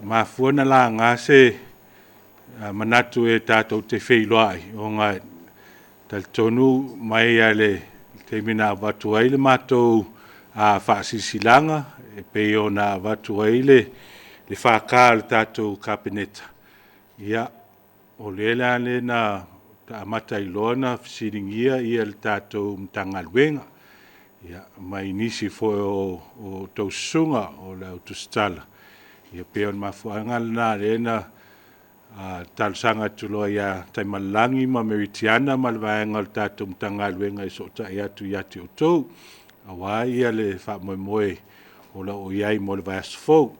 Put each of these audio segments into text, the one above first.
Mafua na laga se manatu e tatou te feiloai, ona e talitonu mai lava i le taimi na avatu ai le matou faasilasilaga e pei ona avatu ai le FK a le tatou Kapeneta, ia, o lea la lea na amata ai loa ona fesiligia le tatou Matagaluega mai nisi foi o a outou susuga o le au tusitala. E pei o le mafuaaga lena lea na talosaga atu loa ia Taimalelagi ma Mary Tiana ma le vaega o le tatou Matagaluega e fesootai atu ia te outou, aua le faamoemoe o lo o i ai mo le vaiaso fou.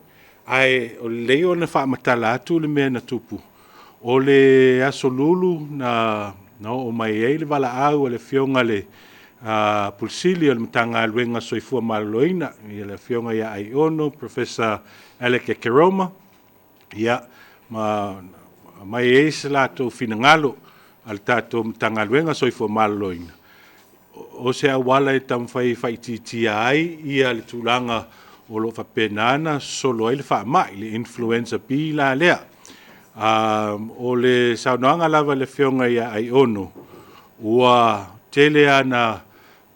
Ae o lelei ona faamatala atu le mea na tupu, o le Aso Lulu na oo mai ai le valaau a le Afioga i le Ofisa Sili o le Matagaluega o le Soifua Maloloina, le Afioga ia Aiono Professor Alec Ekeroma, ia, ma aumai ai se latou finagalo a le tatou Matagaluega o le Soifua Maloloina, o se auala e taumafai e faaitiitia ai le tulaga o lo o faapena ona sosolo ai le faamai, le influenza B la lea. O le saunoaga lava a le Afioga ia Aiono, ua tele lava ina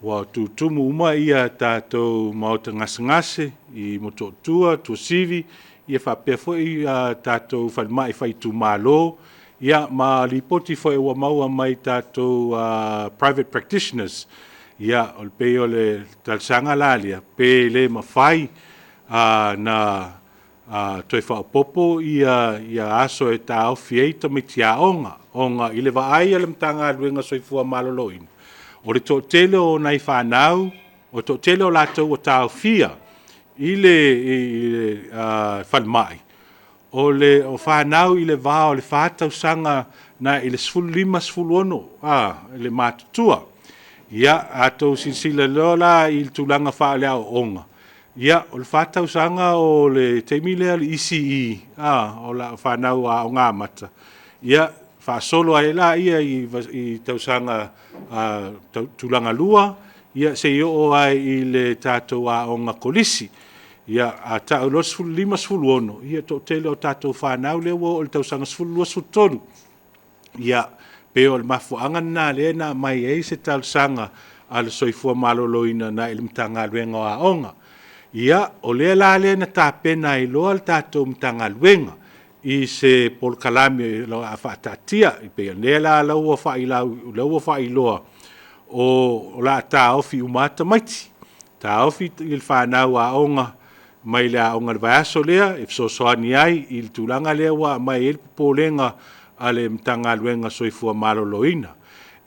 ua tutumu uma tatou maota gasegase i Motootua, Tuasivi, ia faapea foi tatou falemai faaitumalo, ia ma lipoti foi ua maua mai tatou private practitioners. Ia, e pei o le talosaga la lea, pe le mafai ona toe faaopoopo aso e taofi ai tamaiti aoga, ona i le vaai a le Matagaluega o le Soifua Maloloina, o le toatele o nai fanau, o le toatele o latou ua taofia i le falemai, o fanau i le va o le 4 tausaga agai i le 15, 16 le matutua. Ia, a outou silasila loa la i le tulaga faale-aoaoga, ia, o le 4 tausaga o le taimi lea o le ECE o fanau aoga amata, ia faasolo ai lea i tausaga tulagalua seia oo lava i le tatou aoga kolisi. Ia, a tau loa le 15, 16, ia o le toatele o tatou fanau lea ua oo i le tausaga 12, 13. Ia, pei o le mafuaaga lena lea na aumai ai se talosaga a le Soifua Maloloina agai i le Matagaluega o Aoga. Ia, o lea la lea na tapena ai loa le tatou Matagaluega i se polokalame o le a faataatia. E pei o lea la ua faailoa, o le a taofi uma lava tamaiti, taofi le fanau aoga mai le aoga i le vaiaso lea e fesoasoani ai i le tulaga lea ua aumai ai le popolega a le Matagaluega o le Soifua Maloloina.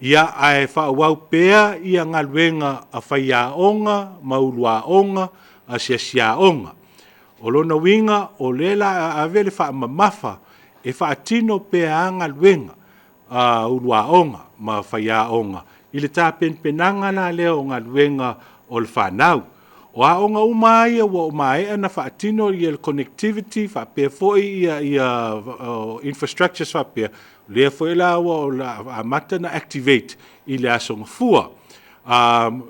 Ia, ae faaauau pea galuega a faiaoga ma ulu aoga, asiasi aoga. O lona uiga, o lea o le a ave le faamamafa e faatino pea lava galuega a ulu aoga ma faiaoga i le tapenapenaga la lea o galuega o le fanau. O aoga uma lava ia ua maea ona faatino le connectivity faapea foi infrastructures faapea, o lea foi la ua amata ona activate i le Aso Gafua.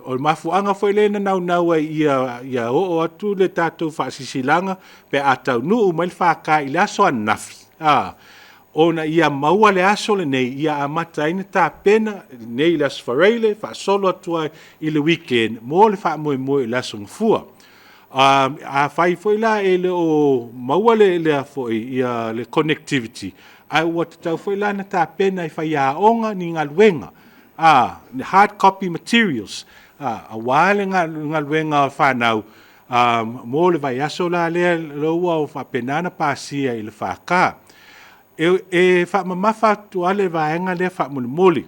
O le mafuaaga foi lea na naunau ai ia oo atu le tatou faasilasilaga pe a taunuu mai le FK i le aso ananafi, ona ia maua le aso lenei ia amata ai ona tapena nei i le Aso Faraile faasolo atu ai i le weekend mo le faamoemoe i le Aso Gafua. Afai foi la e le o maua le connectivity, ae ua tatau foi la ona tapena e faiaoga ni galuega, hard copy materials, aua le galuega a fanau mo le vaiaso la lea ua faapena ona pasia i le FK. E faamamafa atu lava le vaega lea faamolemole.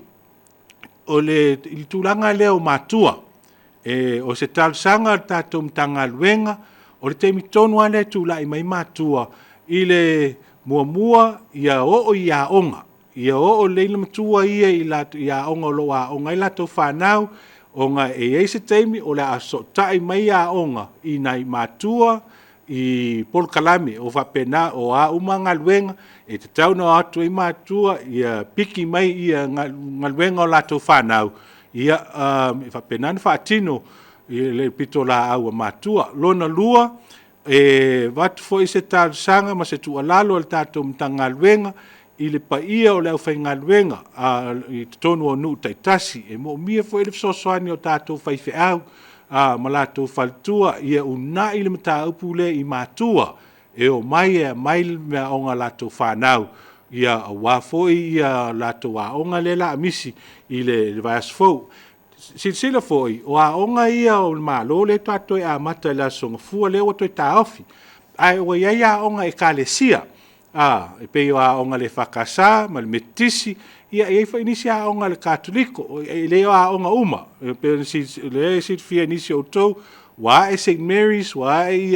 I le tulaga lea o matua, o se talosaga a le tatou Matagaluega, o le taimi tonu lava lea e tulai mai ai matua, i le muamua ia oo i aoga, ia oo lelei le matua ia i aoga o lo o aooga ai latou fanau, ona e i ai se taimi o le a fesootai mai aoga i nai matua i polokalame o faapena, o a uma galuega e tatau ona o atu ai matua ia piki mai galuega a latou fanau, ia faapena ona faatino le pitolaau a matua. Lona lua, E avatu foi se talosaga ma se tuualalo a le tatou Matagaluega i le paia o le aufaigaluega i totonu o nuu taitasi. E moomia foi le fesoasoani o tatou faifeau ma latou faletua ia uunai le mataupu lea i matua e omai e aumai le meaaoga a latou fanau, ia aua foi latou aoga lea o le a misi i le vaiaso fou. Silasila foi, o aoga ia a le Malo lea faatoa toe amata i le Aso Gafua lea ua toe taofi, ae ua i ai aoga a Ekalesia, e pei o aoga a le EFKS ma le Metotisi, ia e i ai foi nisi aoga a le Katoliko. E le o aoga uma, e pei ona silafia e nisi o outou, ua ae Saint Mary's, ua ae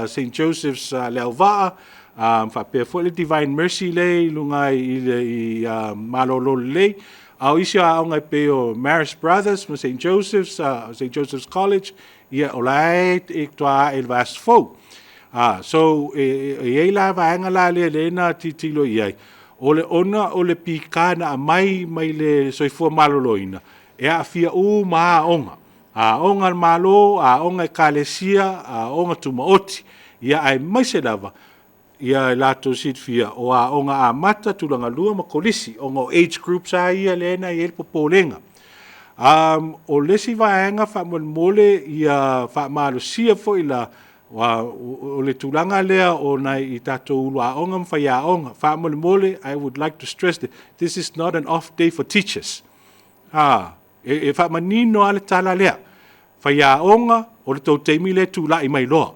Saint Joseph's Leauvaa, faapea foi le Divine Mercy lea e i luga i Malololelei. A o isi aoga e pei o Marist Brothers ma St Joseph's, St Joseph's College, ia o la e faatoa ae i le vaiaso fou. So, e i ai la vaega lea o lea na tilotilo i ai, ona o le pika na aumai mai le Soifua Maloloina, e aafia uma lava aoga, aoga a le Malo, aoga a Ekalesia, aoga tumaoti, aemaise lava i latou silafia o aoga amata, tulagalua ma kolisi, ona o age groups lava ia lea na i ai le popolega. O le isi vaega faamolemole ia faamalosia foi la, aua o le tulaga lea o nai tatou ulu aoga ma faiaoga. Faamolemole, I would like to stress that this is not an off day for teachers. E faamanino lava le tala lea. Faiaoga, o le tou taimi lea e tulai mai loa.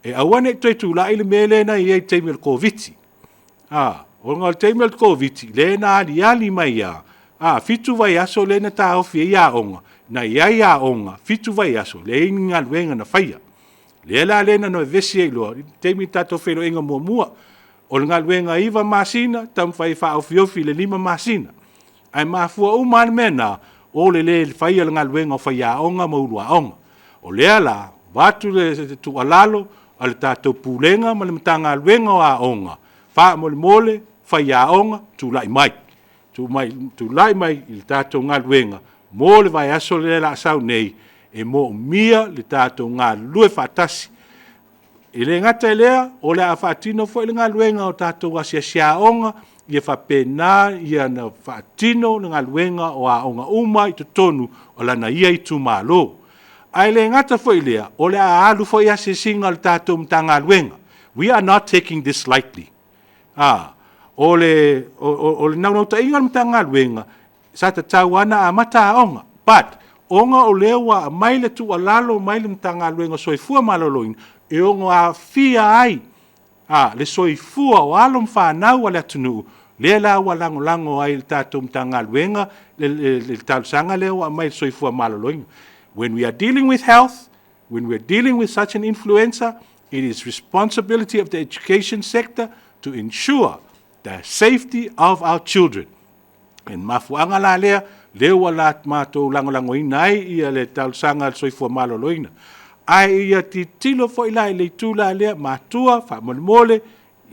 E aua ne i toe tulai le mea lea na i ai i le taimi o le Koviti-19. Ona o le taimi o le Koviti-19, lea na aliali mai lava, 7 vaiaso lea na taofi ai aoga, na i ai aoga, 7 vaiaso, leai ni galuega na faia. O lea la na vevesi ai loa, i le taimi o le tatou feiloaiga muamua. O le galuega e 9 masina, taumafai e faaofiofi i le 5 masina. Ae mafua uma lava le mea lena, o le le faia o le galuega a faiaoga ma ulu aoga. O lea la, avatu le tuualalo a le tatou Pulega ma le Matagaluega o Aoga, faamolemole faiaoga, tulai mai, tulai mai i le tatou galuega mo le vaiaso lea o le a sau nei, e moomia le tatou galulue faatasi. E le gata i lea, o le a faatino foi le galuega o tatou asiasi aoga, ia faapena ona faatino le galuega o aoga uma i totonu o lana ia itumalo. Ae le gata foi i lea, o le a alu foi asiasiga a le tatou Matagaluega. We are not taking this lightly. O le naunautaiga o le Matagaluega, sa tatau lava ona amata aoga, but ona o lea ua aumai le tuualalo mai le Matagaluega o le Soifua Maloloina, e ono aafia ai le soifua o alo ma fanau a le atunuu, lea la ua lagolago ai e le tatou Matagaluega le talosaga lea ua aumai e le Soifua Maloloina. When we are dealing with health, when we are dealing with such an influenza, it is responsibility of the education sector to ensure the safety of our children. E mafuaaga la lea, lea ua matou lagolagoina ai le talosaga a le Soifua Maloloina. Ae ia tilotilo foi la i le itu la lea, matua faamolemole,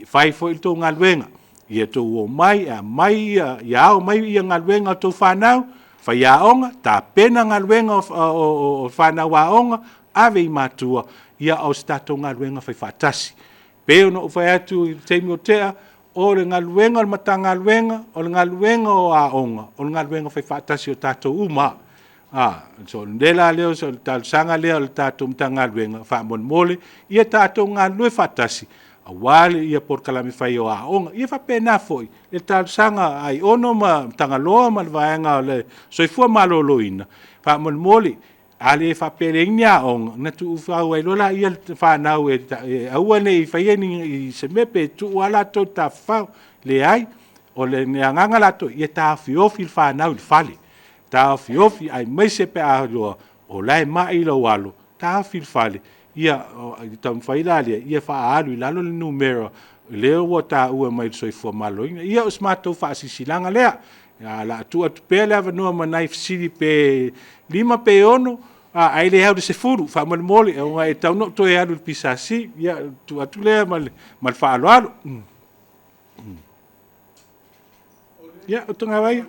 fai foi le tou galuega. Ia outou omai e aumai, ia ao mai galuega a outou fanau, faiaoga, tapena galuega a fanau aoga, ave i matua, ia o se tatou galuega faifaatasi. E pei ona ou fai atu i le taimi ua tea, o le galuega a le Matagaluega, o le galuega o aoga, o le galuega faifaatasi a tatou uma lava. So, o le mea la lea o le talosaga lea a le tatou Matagaluega, faamolemole, ia tatou galulue faatasi aua le polokalame fai o aoga. Ia faapena foi le talosaga a Aiono ma Tagaloa ma le vaega o le Soifua Maloloina, faamolemole, a le faapea e leai ni aoga, ona tuufau ai loa lea o fanau e aua ne i faia se mea, pe tuu lava latou e tafafao. Leai, o le agaga latou, ia taofiofi fanau i le fale, taofiofi aemaise pe a iloa o la e mai lou alo, taofi i le fale, ia taumafai la lea ia faaalu i lalo le numera lea ua taua mai e le Soifua Maloloina. Ia o se matou faasilasilaga lea, ae o le a tuu atu pea le avanoa ma nai fesili pe 5 pe 6, ae le au i le 10 faamolemole, aua e tatau ona ou toe alu i le PSC. Ia, ona tuu atu lea ma le faaaloalo. Ia, o Tagavaia.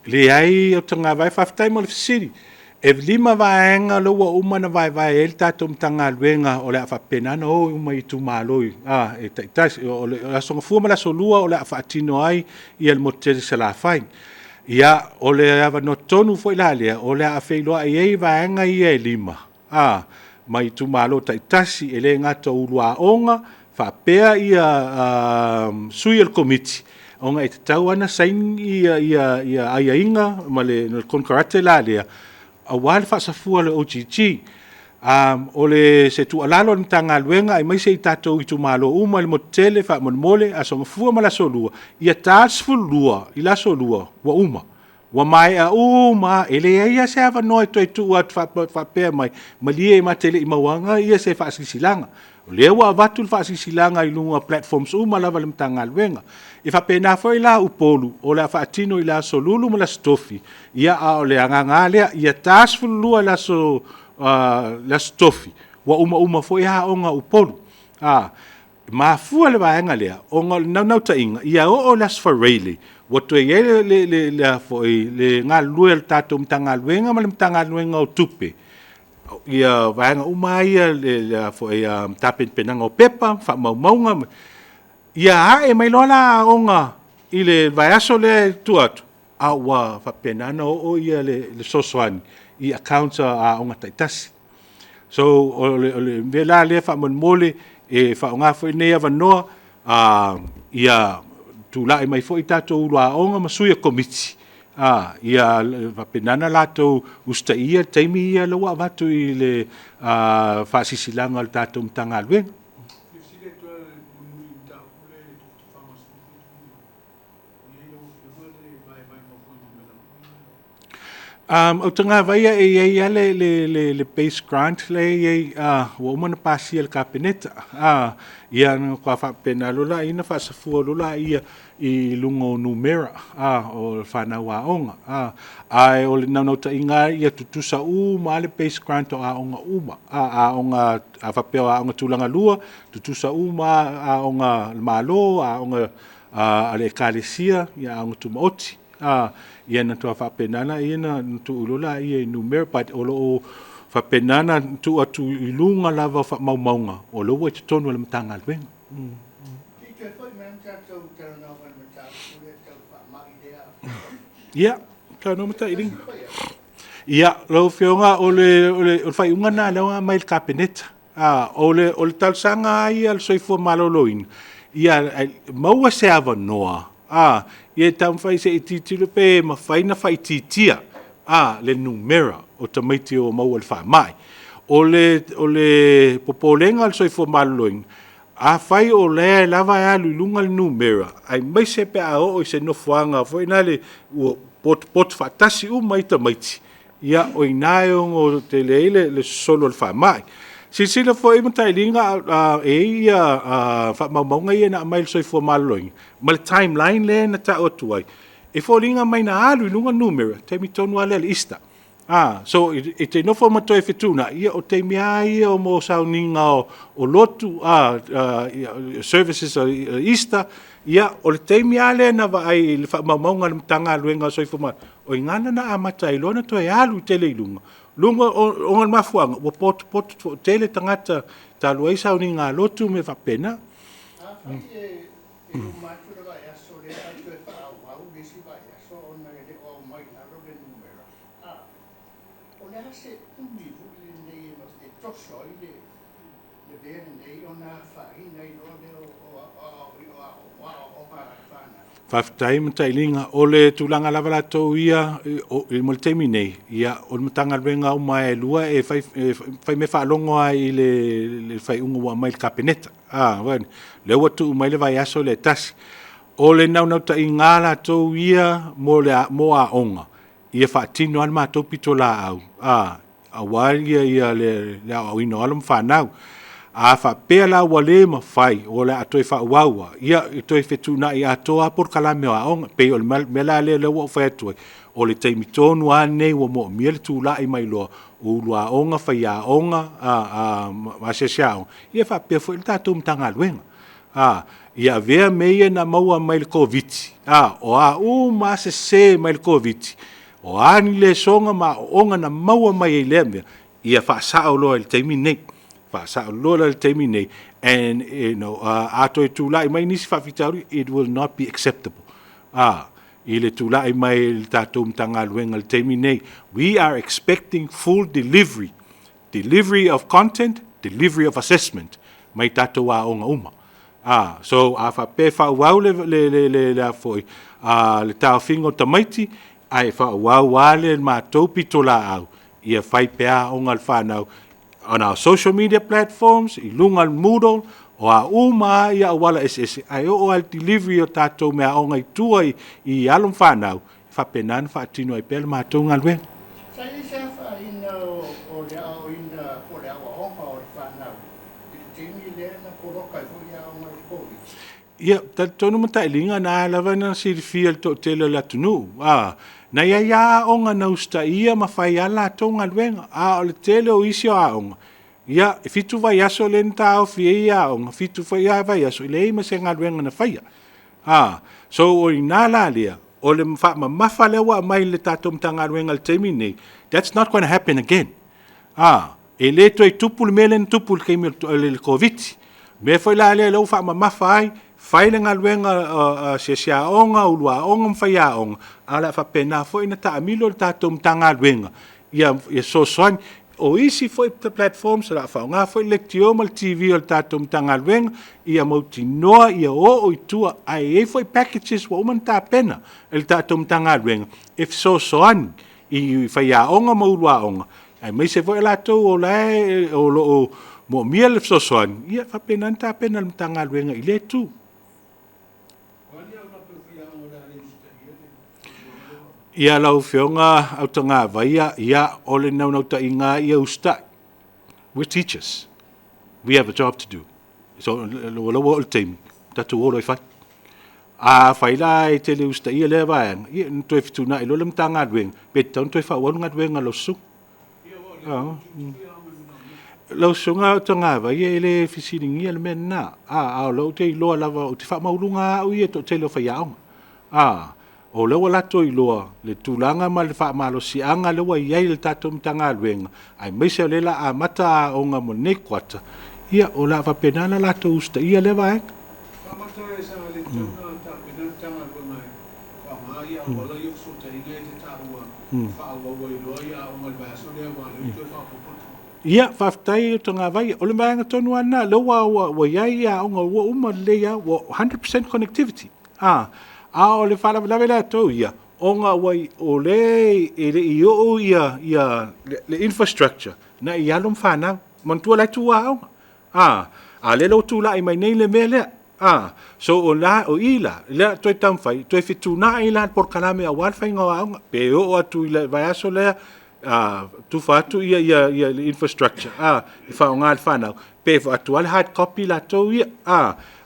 Leai, Autagavae, faafetai mo le fesili. E 5 vaega lea ua uma ona vaevae ai le tatou Matagaluega o le a faapena ona o uma i itumalo e taitasi. O le Aso Gafua ma le Aso Lua o le a faatino ai le motu tele i Salafai. Ia, o le avanoa tonu foi la lea o le a feiloai ai vaega ia e 5 mai itumalo taitasi, e le gata o ulu aoga faapea ia sui o le Komiti, ona e tatau lava ona saini ia aiaiga ma le konekarate la lea, aua le faasafua o le OGG. O se tuualalo a le Matagaluega aemaise i tatou itumalo uma i le motu tele, faamolemole, Aso Gafua ma le Aso Lua, ia ta le 12 i le Aso Lua, ua uma. Ua maea uma lava, e leai lava se avanoa e toe tuu atu faapea mai, malie ma te le i mauaina se faasilasilaga. O lea ua avatu le faasilasilaga i luga o platforms uma lava a le Matagaluega. E faapena foi la Upolu, o le a faatino i le Aso Lulu ma le Aso Tofi, ia a o le agaga lava lea, ia ta le 12 i le Aso Tofi, ua uma uma foi aoga a Upolu. E mafua le vaega lea, ona o le naunautaiga, ia oo i le Aso Faraile, ua toe i ai le galulue o le tatou Matagaluega ma le Matagaluega o Tupe, ia vaega uma lava ia o tapenapenaga o pepa, faamaumauga, ia ae mai loa la aoga i le vaiaso lea i tua atu, a ua faapena ona oo le fesoasoani i accounts a aoga taitasi. So, o le mea la lea faamolemole, e faaaoga foi lenei avanoa ia tulai mai foi tatou ulu aoga ma sui o Komiti, ia faapena ona latou usitaia taimi ia ua avatu i le faasilasilaga a le tatou Matagaluega. Autagavaia e i ai lava le base grant lea e i ai ua uma ona pasia e le Kapeneta. Ia ona faatoa faapena loa lea ona faasafua loa lea i luga o numera o fanau aoga. Ae o le naunautaiga lava ia tutusa uma lava le base grant o aoga uma. A faapea o aoga tulagalua, tutusa uma lava aoga a le Malo, aoga a le Ekalesia, aoga tumaoti. Ia ona faatoa faapena lea ona tuu loa lea i numera, but o lo o faapena ona tuu atu i luga lava o faamaumauga, o lea ua i totonu o le Matagaluega. Ia, saunoa Matailiga. Ia, lau Afioga o le faaiuga lena o lea ua aumai e le Kapeneta. O le talosaga lava ia a le Soifua Maloloina, ia maua se avanoa, ia taumafai se i tilotilo pe mafai ona faaitiitia le numera o tamaiti o maua i le faamai. O le popolega o le Soifua Maloloina, afai o lea lava e alu i luga le numera, aemaise pe a oo i se nofoaga foi lele ua potopoto faatasi uma ai tamaiti, ia o i ina e ono tele ai le sosolo o le faamai. Silasila foi Matailiga e i ai faamaumauga ia na aumai e le Soifua Maloloina, ma le timeline lea na tau atu ai, e foliga mai na alu i luga le numera, taimi tonu lava lea o le Easter. So, e te nofo ma toe fetuunai, ia o taimi lava ia mo sauniga o lotu, services o Easter, ia o le taimi lava lea na vaai i le faamaumauga a le Matagaluega o le Soifua Maloloina, o i ina lea na amata ai loa ona toe alu tele i luga, ona o le mafuaaga, ua potopoto toatele tagata talu ai sauniga a lotu ma mea faapena. Faafetai Matailiga. O le tulaga lava latou ia mo le taimi nei, ia, o le Matagaluega uma lava e 2 e fai mea faalogo lava i le faaiuga ua aumai i le Kapeneta. O lea ua tuu mai le vaiaso lea e tasi. O le naunautaiga lava latou ia mo aoga, ia faatino lava le matou pitolaau aua le aoaoina o alo ma fanau. A faapea la ua le mafai o le a toe faaauau lava, ia e toe fetuunai atoa lava polokalame o aoga. E pei o le mea la lea ua ou fai atu ai, o le taimi tonu lava lenei ua moomia le tulai mai loa o ulu aoga, faiaoga ma asiasi aoga, ia faapea foi le tatou Matagaluega. Ia avea mea ia na maua mai le Koviti, a, o a uma lava sese mai le Koviti, o a ni lesona ma aoaoga na maua mai ai i lea mea, ia faasao loa i le taimi lenei. Faasao loa la i le taimi lenei and a toe tulai mai nisi faafitauli, it will not be acceptable. A, i le tulai mai i le tatou Matagaluega i le taimi lenei, we are expecting full delivery, delivery of content, delivery of assessment mai tatou aoga uma. A, so a faapea e faaauau le le le le le a foi le taofiga o tamaiti, ae faaauau lava le matou pitolaau ia fai pea aoga a le fanau on our social media platforms, i luga o le Moodle, o a uma lava auala eseese, ae oo lava i le delivery o tatou meaaoga i tua i alo ma fanau, e faapena ona faatino ai pea le matou galuega. Sa i ai se afaina o le aoaoina po o le aoaoga o le fanau i le taimi lea na poloka ai foi aoga i le Koviti? Ia, talitonu matailiga na lava na silafia e le toatele o le atunuu. A, na i ai lava aoga na usitaia ma fai lava latou galuega, a o le tele o isi o aoga, ia, e 7 vaiaso lea na taofi ai aoga, 7 foi lava vaiaso e leai ma se galuega na faia. A, so o i ina la lea, o le faamamafa lea ua aumai i le tatou Matagaluega i le taimi lenei, that's not going to happen again. A, e le toe tupu le mea lea na tupu i le taimi o le Koviti. O le mea foi la lea ua faamamafa ai, fai le galuega a asiasi aoga, ulu aoga ma faiaoga, ae o le a faapena foi ona taamilo le tatou Matagaluega ia fesoasoani. O isi foi platforms o le a faaaoga foi le leitio ma le TV a le tatou Matagaluega ia mautinoa ia oo i tua, ae i ai foi packages ua uma ona tapena e le tatou Matagaluega e fesoasoani i faiaoga ma ulu aoga, aemaise foi i latou o la e o lo o moomia le fesoasoani, ia e faapena ona tapena e le Matagaluega i lea itu. Ia lau Afioga Autagavaia, ia o le naunautaiga lava ia usitai. We're teachers. We have a job to do. So ua oo i le taimi, tatou o loa e fai. A fai la e te le usitaia lea vaega, ia ona toe fetuunai loa lea o le Matagaluega, pe tatau ona toe faaauau le galuega a lau susuga. Lau Susuga Autagavaia e le fesiligia le mea lena. A o lea ou te iloa lava, ou te faamaualuga lava au ia i le toatele o faiaoga. O lea ua latou iloa le tulaga ma le faamalosiaga lea ua i ai i le tatou Matagaluega, aemaise o lea o le a amata aoga mo lenei kuata, ia o le a faapena ona latou usitaia lea vaega. Ia, faafetai Autagavaia. O le vaega tonu lava lena, o lea ua i ai aoga ua uma lelei lava, ua 100% connectivity. A o le faalavelave latou ia, ona o lea e le i oo le infrastructure i alo ma fanau. Manatua o la e tuua aoga. A o lea la ua tulai mai nei le mea lea. So o i la, lea toe taumafai, toe fetuunai la le polokalame aua le faiga o aoga. Pe oo atu i le vaiaso lea, tufa atu le infrastructure e faaaoga e le fanau, pe avatu lava le hard copy latou ia.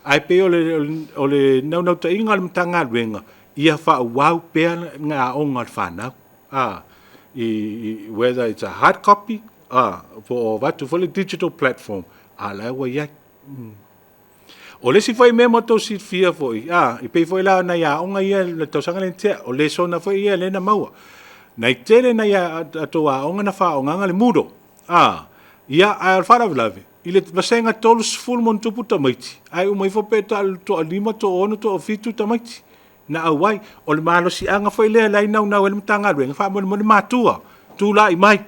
Ae pei o le naunautaiga o le Matagaluega, ia faaauau pea aoga a le fanau. Whether it's a hard copy, po o avatu foi le digital platform, a o la ua i ai. O le isi foi mea mo le tou silafia foi, e pei foi la o nai aoga ia i le tausaga lea na tea, o lesona foi ia lea na maua. Na tele nai a tatou aoga na faaaogaina le Moodle. Ia, ae o le faalavelave, i le vasega 30+ tamaiti, ae uma ifo pe toa-5, toa-6, toa-7 tamaiti na auai. O le malosiaga foi lea la e naunau ai le Matagaluega, faamolemole matua, tulai mai,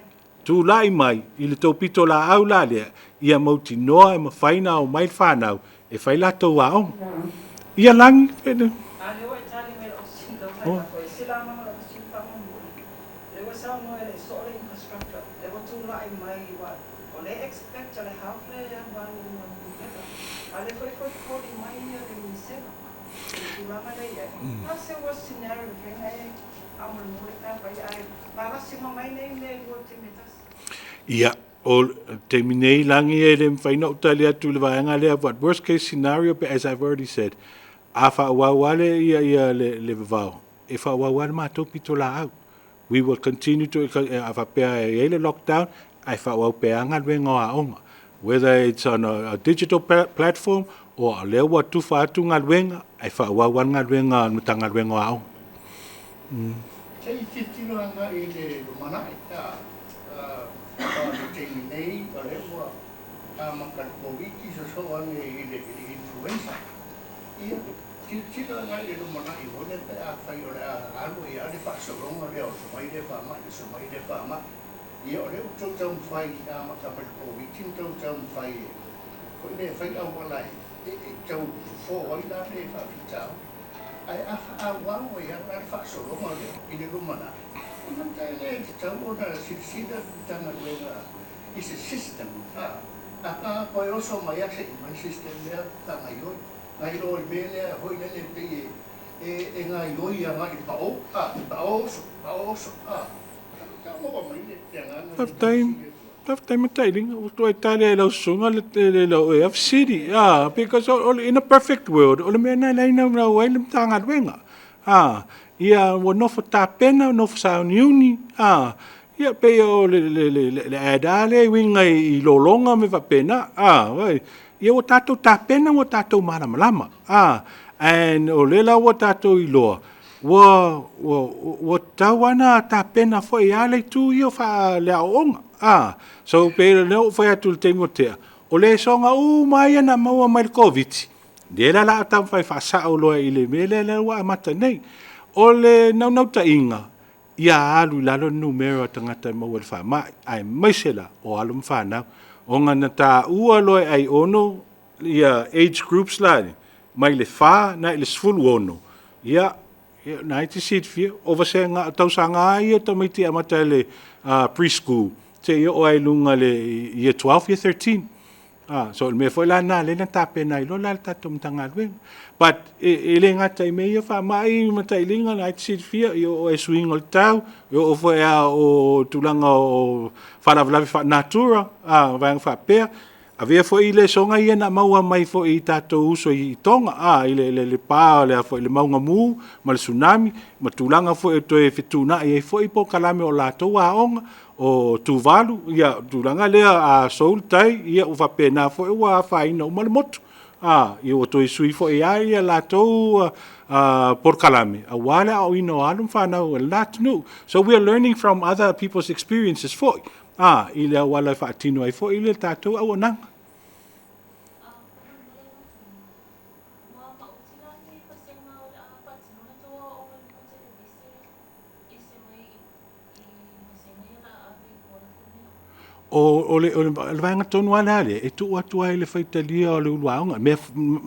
tulai mai i le tou pitolaau la lea, ia mautinoa e mafai ona omai le fanau e fai latou aoga. Ia Lagi. Ia, o le taimi nei Lagi e le mafai ona ou tali atu i le vaega lea, but worst case scenario, as I've already said, a faaauau lava le vavao, e faaauau lava le matou pitolaau. We will continue to, a faapea e i ai le lockdown, ae faaauau pea galuega o aoga. Whether it's on a digital platform O lea ua tufa atu galuega ae faaauau lava le galuega a le Matagaluega o Aoga. Se i tilotilo agai i le lumanai, aua o le taimi nei o lea ua amata i le Koviti sosoo ane i le influenza. Ia, tilotilo agai i le lumanai foi lea pe afai o le a alu ai lava le faasologa lea o oso mai lea faamai, oso mai lea faamai. Ia o lea ua outou taumafai amata mai i le Koviti na outou taumafai e foi lea e fai auala e tau fofo ai la le faafitauli. Ae a faaauau ai lava la le faasologa lea i le lumanai, e mata e le tatau ona silasila le Matagaluega i se system, a toe oso mai lava seia mai le system lea faagaoioi, nai lo le mea lea foi lele pei e gaoioi agai i le pao, pao oso, pao oso. Faafetai, faafetai Matailiga, ua toe tali lava i lau susuga le ea fesili. Because in a perfect world, o le mea lena e leai naunau ai le Matagaluega. Ia ua nofo tapena, nofo sauniuni, ia pei o le ad lava lea e uiga i lologa ma mea faapena. Ia ua tatou tapena ua tatou malamalama. And o lea la ua tatou iloa, ua tatau lava ona tapena foi lava le itu ia o le aoaoga. So pei o lea ua ou fai atu i le taimi ua tea, o lesona uma lava ia na maua mai le Koviti, lea la o le a taumafai e faasao loa i le mea lea ua amata nei. O le naunautaiga, ia alu i lalo le numera o tagata e maua i le faamai, aemaise la o alo ma fanau. Ona na taua loa e Aiono ia age groups la ia, mai le 4 agai i le 16, ia o lena e te silafia, o tausaga lava ia o tamaiti e amata i le preschool seia oo lava i luga i le Year 12, Year 13. So o le mea foi la lena o lea na tapena ai loa le tatou Matagaluega. But e le gata i mea ia o faamai ma matailiga, o lena e te silafia, e oo lava i suiga o le tau, e oo foi lava i tulaga o faalavelave faalenatura, vaega faapea. Avea foi lesona ia na maua mai foi i tatou uso i Toga i le pa o le mauga mu ma le tsunami, ma tulaga foi e toe fetuunai ai foi polokalame o latou aoga, o Tuvalu, ia tulaga lea a sou le tai, ia ua faapena foi ua afaina uma le motu. Ia ua toe sui foi lava latou polokalame aua le aoaoina o alo ma fanau a le la atunuu. So we are learning from other people's experiences foi i le auala e faatino ai foi le tatou auaunaga. O le vaega tonu lava lea, e tuu atu lava i le faitalia o le uluaoga. O le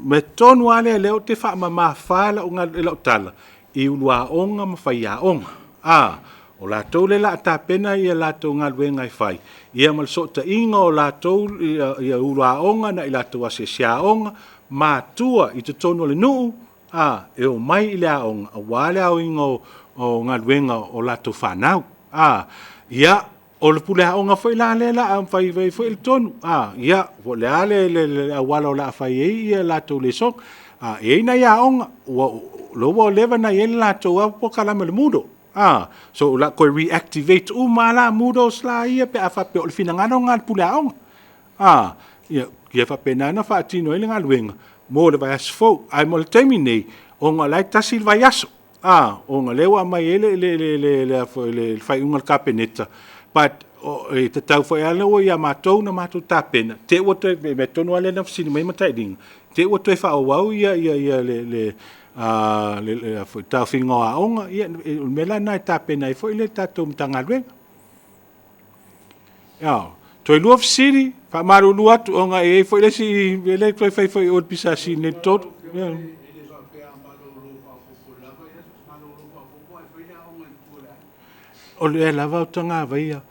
mea tonu lava lea o lea ou te faamamafa lau tala, i uluaoga ma faiaoga. O latou lea o le a tapena a latou galuega e fai, ia ma le fesootaiga o latou ia uluaoga nai latou asiasi aoga, matua i totonu o le nuu, e omai i le aoga, aua le aoina o galuega o latou fanau. Ia, o le puleaoga foi la lea o le a fai ai foi le tonu. Ia, po o le a le auala o le a fai ai a latou lesona. E i ai nai aoga o lea ua leva ona i ai le latou lava polokalame o le Moodle. So o le a toe reactivate uma lava la Moodles la ia pe a faapea o le finagalo lena o le puleaoga. Ia faapena ona faatino ai le galuega mo le vaiaso fou. Ae mo le taimi nei, ona o la e tasi le vaiaso, ona o lea ua aumai ai le faaiuga a le Kapeneta, but e tatau foi lava ia matou ona matou tapena, te i ua toe, o le mea tonu lava lea na fesili mai ai Matailiga, te i ua toe faaauau le taofiga o aoga. Ia o le mea la lena e tapena ai foi le tatou Matagaluega. Toe lua fesili, faamalulu atu ona e i ai foi le isi mea lea e toe fai foi i o i le PSC i inei i le 3. O lea lava Tagavaia,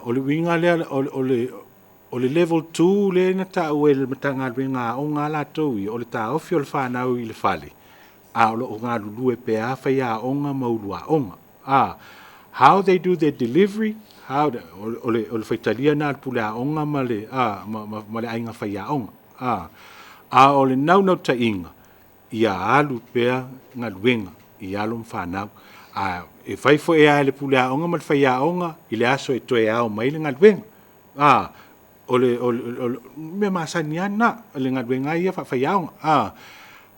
o le uiga lea o le level 2 lea na taua e le Matagaluega a Aoga lava latou ia, o le taofi o le fanau i le fale, a o lo o galulue pea faiaoga ma uluaoga. How they do the delivery, o le faitalia lena o le puleaoga ma le aiga faiaoga. A o le naunautaiga, ia alu pea galuega i alo ma fanau. E fai foi lava e le puleaoga ma le faiaoga i le aso e toe ao mai ai le galuega. O le, o le, o le mea masani lava lena, o le galuega lava ia faafaiaoga. A,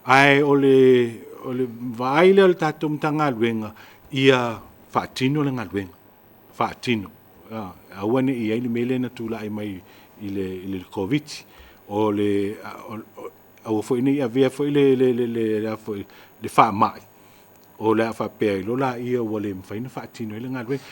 ae o le, o le vaai lea o le tatou Matagaluega, ia faatino le galuega, faatino. A, aua ne i i ai le mea lea na tulai mai i le, i le Koviti. O le, aua foi ne i avea foi le, le, le, le, le, a le faamai, o le a faapea ai loa lea ua le mafai ona faatino ai le galuega.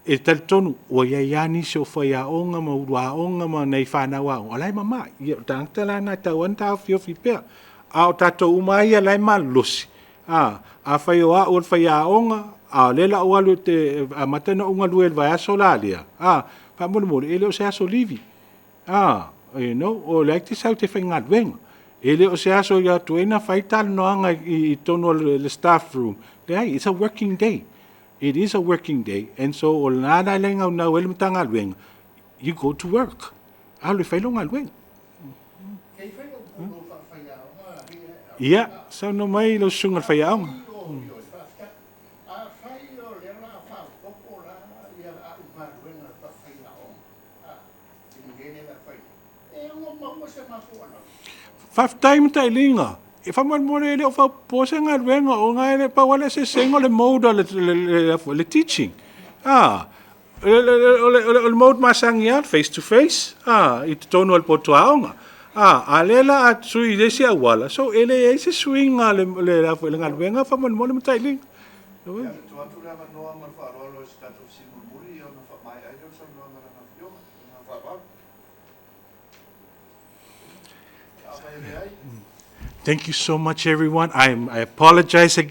E talitonu ua i ai lava nisi o faiaoga ma uluaoga ma nai fanau aoga o la e mamai. Ia o tagata la na e tatau lava ona taofiofi pea. A o tatou uma lava ia o la e malolosi, a, afai o au o le faiaoga, a o lea o le a ou alu ou te amata ona ou galue i le vaiaso la lea, a, faamolemole, e le o se aso livi. A, you know, o la e te sau e te faigaluega. E le o se aso e o atu ai ona fai talanoaga i totonu o le staff room. Leai, it's a working day. It is a working day. And so o lena la e naunau ai le Matagaluega, you go to work. Alu e fai lou galuega. Ia, saunoa mai lau susuga i le faiaoga. Faafetai Matailiga. E faamolemole e le o faaopoopoa se galuega, ona e pau lava le eseesega o le mode o le, le, le, le teaching. Ah, o le, o le mode masani lava, face to face, ah, i totonu o le potu aoga. Ah, a lea la a sui i le isi auala, so e leai se suiga le, le, le, le galuega faamolemole Matailiga. Ia, tuu atu le avanoa ma le faaaloalo i se tatou fesili mulimuli ona faamaea ai lea o le saunoaga a lana Afioga. Le agaga faaaloalo. Afai e leai, Thank you so much, everyone. I apologize again.